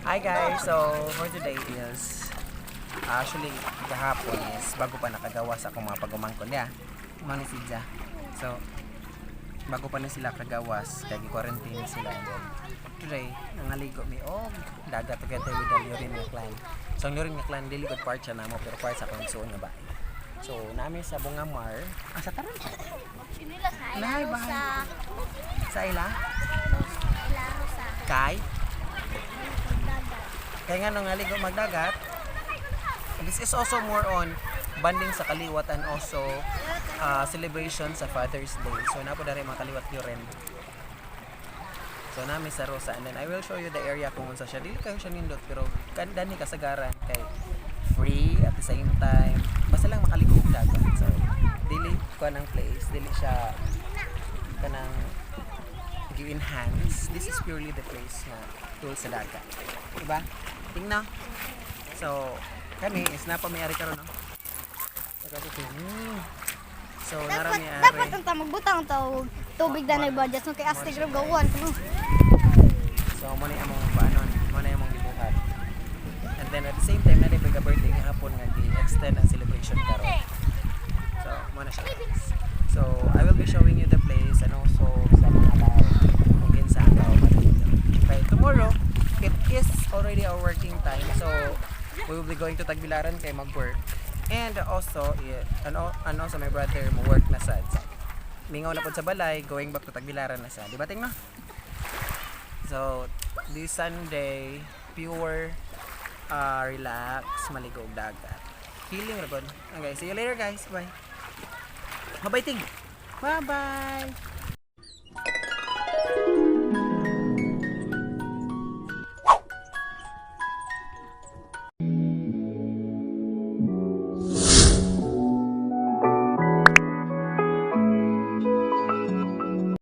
Hi guys, so for today is actually kahapon is bago pa nakagawa sa akong mga pagumangkon niya. Mao ni si Ja. So bago pa na sila kagawas kay quarantine sila, and then today nangaligo mi og dagat together with the Lurin nga clan. So ang Lurin nga clan, dili gud part siya namo pero part sa akong igsuon nga bahay. So nami sa Bungamar, ah, sa taran. Nay, bye. Sa ila kay kay nga nung naligo magdagat. This is also more on bonding sa kaliwat and also celebration sa Father's Day. So napo dari mga kaliwat rin. So nami sa Rosa, and then I will show you the area kung unsa siya. Dili kayo siya nindot pero dani kasagaran kay free at the same time. Basta lang makaligo og dagat. So dili ko ng place, dili siya kanang gi-enhance. This is purely the place nga tool sa dagat. Diba? Tingnan. So, kami is na pamiyari karon, no? So, Dapat, narami dapat ari. ang tamag butang tawag tubig na budget so kay astig ra gawan kuno. So, mo ni among paanon, mo na among gibuhat. And then at the same time, na ka birthday nga hapon nga gi-extend ang celebration karon. So, mo na siya, guys. So, I will be showing you the place and also sa mga tao kung kinsa ang tao dito. Okay, tomorrow, it is already our working time. So, we will be going to Tagbilaran kay mag-work. And also, yeah, and also my brother mo work na sad. So, mingaw na pod sa balay, going back to Tagbilaran na sad. Di ba, Ting, no? So, this Sunday, pure relax, maligo og dagat. Healing ra gud. Okay, see you later, guys. Bye. Bye-bye, Ting. Bye-bye.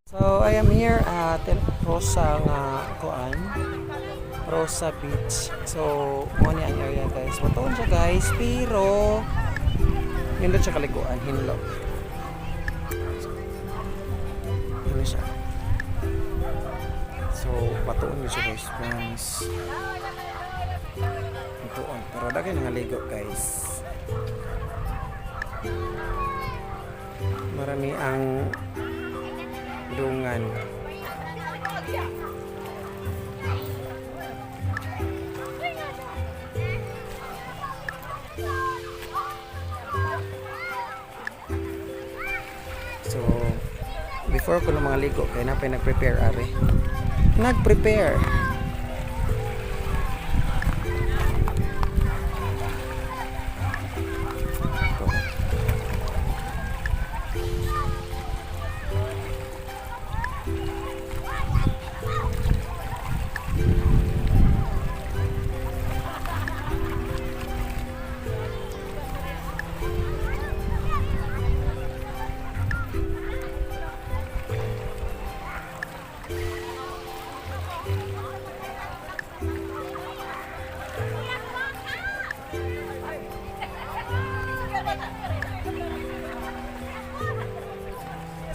So, I am here at Rosa nga kuan. Rosa Beach. So, mo ni ang area, guys. Matuon siya, guys, pero nindot siya kaliguan, hinlo. Ano siya? So, patuon yun siya, guys. Promise. Matuon. Pero dagay nga ligo, guys. Marami ang dungan. So, before ko ng mga ligo, kaya na pa nag-prepare are. Nag-prepare. Ito.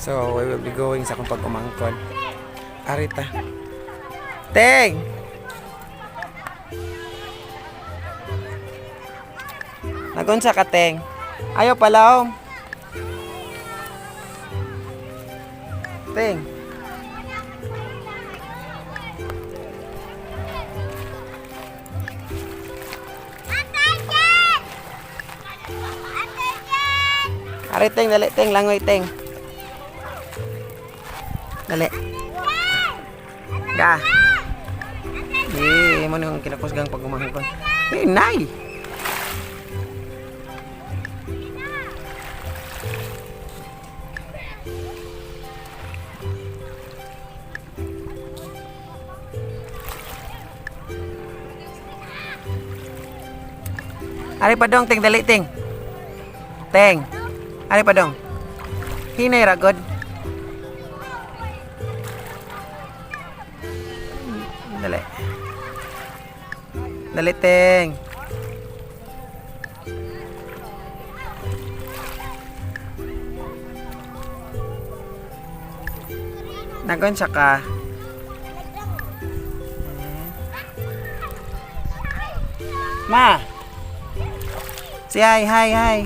So, we will be going sa akong pag-umangkon. Arita. Teng! Nagunsa ka, Teng? Ayaw pala, oh. Teng. Ari, Teng, dali, Teng, langoy, Teng. Dali. Ga. Eh, mo nang kinakusgang pag umangkon. Eh, nay. Ari pa dong, Ting, dali, Ting. Ting. Ari pa dong. Hinay ra god. Dali. Dali, Ting. Nagon siya ka. Ma. Say hi, hi, hi.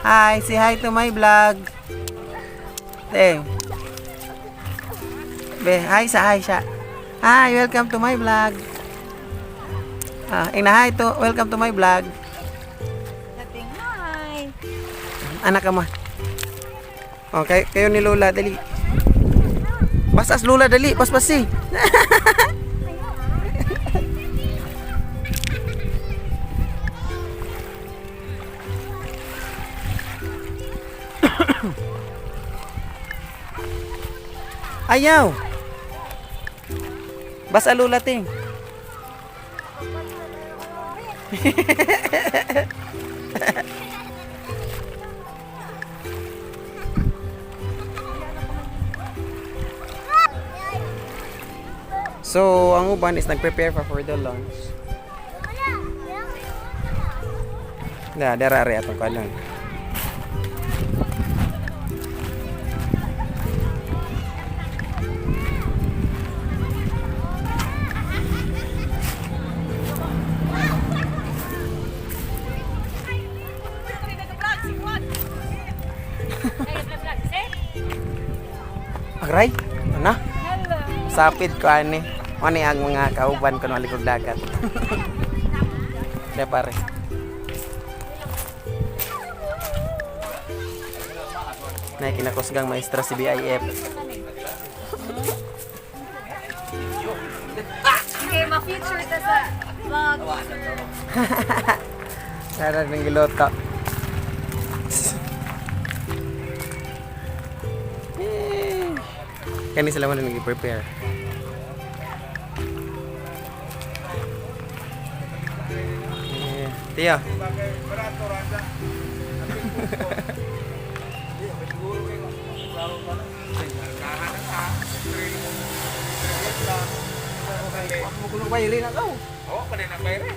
Hi, say hi to my vlog. Ting. Be, hi sa hi siya. Hi, welcome to my vlog. Ah, ina hi to, welcome to my vlog. Hi. Anak ka ma. Okay, kayo ni Lola, dali. Pasas Lola, dali, paspasi. Ayaw. Basa Lola ting. So, ang uban is nag-prepare pa for the lunch. Na, dara ari atong kanon. Agray, ano? Sapid ko ani. Ano ang mga kauban ko ng likod dagat. De pare. Nay kinakusgang maestra si BIF. Okay, ma-feature ta sa vlog. Tara ng giloto. Yay! Kani sila man nag-prepare. Eh, Tiyo. Oo, pa din ang bayre.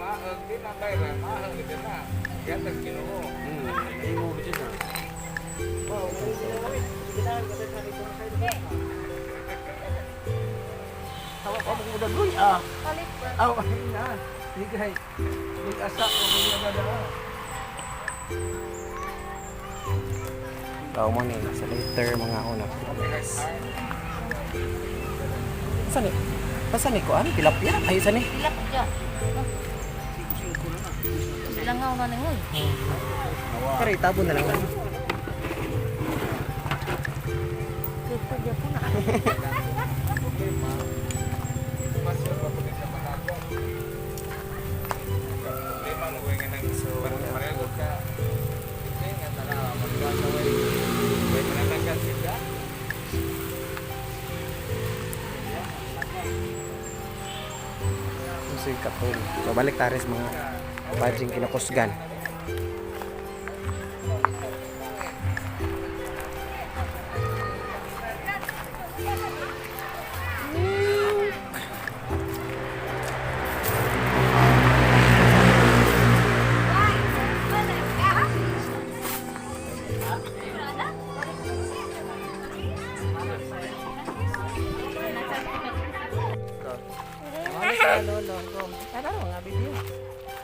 Maag din ang bayre, maag din na. Yatag Ginoo. Tao mo ni sa later mga una. Saan ni? Basta ni ko ano tilapia? Ay saan ni? Tilapia. Langaw na ningoy. Pero itabon na lang. Kaya po na. Problema mo nga nang pareho ka. Hindi nga tara magkakaway. Way mananagan sila. Kasi kapul. So balik taris mga pajing kinakusgan. Lolo, ko. Ano nga video?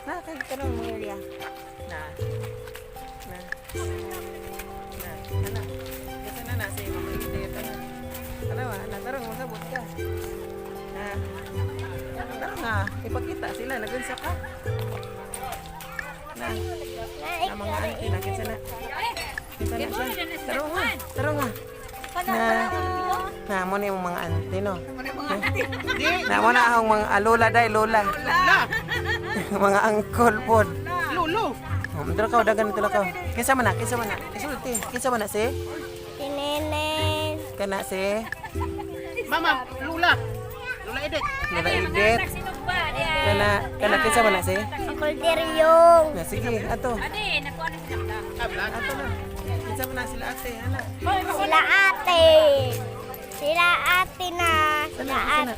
Na kay kanang mga area. Na. Na. Na. Ana. Kasi na na si Mama Edith. Ana. Ana wa, ana tarong masabot ka. Na. Tara nga, ipakita sila nagunsa ka. Na. Na mga auntie na kinsa na. Kinsa na siya. Tarong nga. Tarong nga. Na. Na mo na yung mga auntie no. Na mo na akong mga lola day lola. Mga angkol pod. Lolo. Dito ka, dagan dito ka. Kinsa man na, kinsa man na. Isulti, kinsa man na si? Tinenen. Kana si? Mama, Lula. Lula Edith. Lola Edith. Kana kana kinsa man na si? Uncle Deryong. Na sige, ato. Ah, vlog. Ato na. Kinsa man na sila ate, ana. Sila ate. Sila ate na. Sila ate.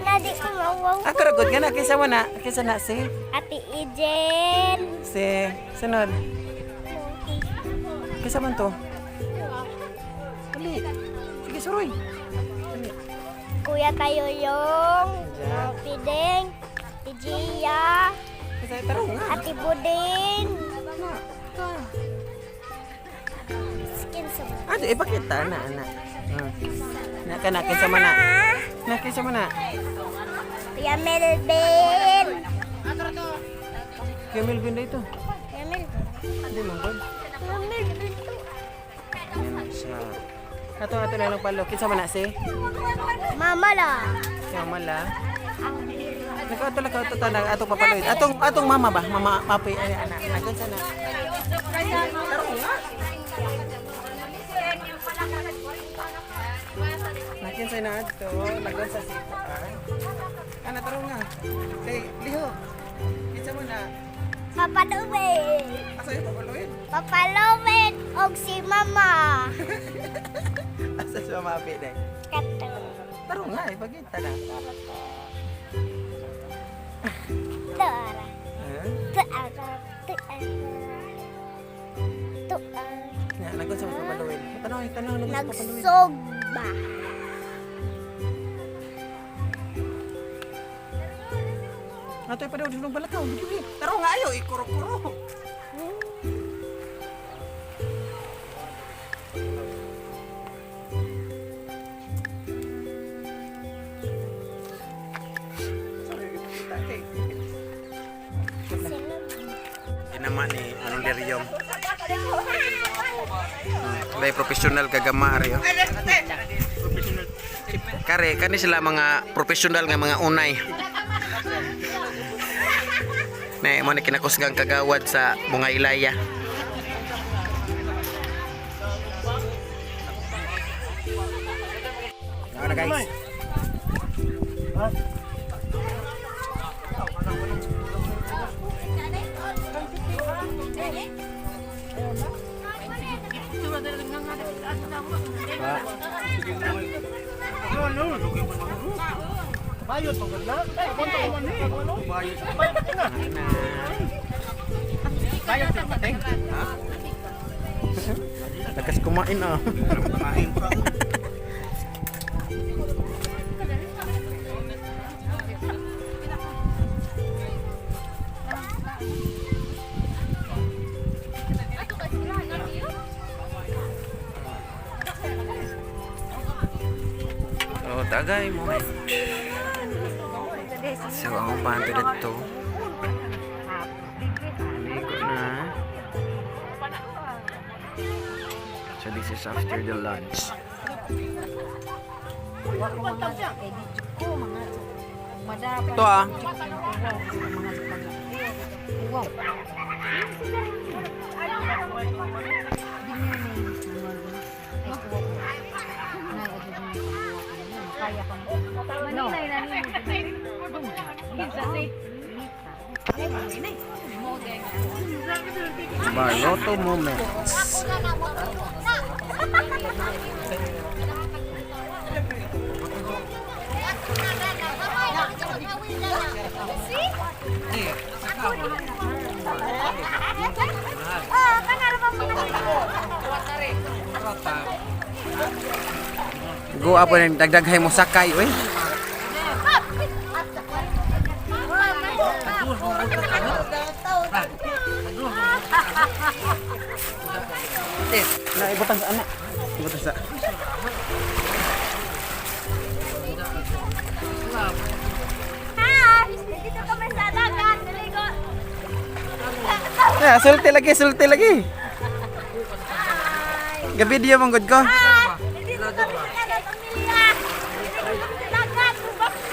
Na di ko mawaw. Ato ra gud kana kinsa man na? Kinsa na si? Ate Ijen. Si sunod. Kinsa man to? Dali. Sige, suroy. Dali. Kuya tayo yung Jack. Pideng, si Gia, Kasi tarong nga. Ate Budin. Skin sa mga. Ah, di ipakita na ana. Na kana kinsa man na. Na kinsa man na. Kuya Melvin. Kuya Melvin na ito. Kuya Melvin. Hindi man god. Kuya Melvin to. Yan siya. Ato ato na lang palo. Kinsa man na si? Mama la. Si mama la. Nakato lang kato ta na atong papaloy. Atong atong mama ba? Mama papi ay ana. Aton sana. Tarong nga. Nakin sa na ato, lagon sa siko ah. Ana tarong nga. Kay liho. Kinsa man na? Papa Luwin. Asa yung papaloy? Papa Luwin og si Mama. Asa si mama api day? Kato. Tarong nga, ipakita na. Tara. Ha? Tara. Tara. Tara. Ya, lagon sa papaluin. Tanong, tanong, lagon sa papaluin. Nagsugba. Ato pa daw dulong balakaw. Dili. Tarong nga ayo, ikuro-kuro. Sorry, ipakita kay. Sino? Inama ni Manong Deryong. Dahil professional kagama ari oh. Kare kani sila mga professional nga mga unay. Ne mo ni kinakusgang kagawad sa mga ilaya. Ano na guys? Lakas kumain ah. Oh, tagay mo. So, ang panto dito. Ligo na. So, this is after the lunch. Ito ah. Barloto moments. Oh, kanara pa mga Go up and dagdaghay mo sakay, uy. Na ibutang sa anak. Ibutang sa. Hi! Dito kami sa dagat. Naligo. Ya, sulti lagi, sulti lagi. Gabi dia manggod ko. Hi! Dito kami sa dagat, pamilya. Dito kami sa dagat. Bubak na.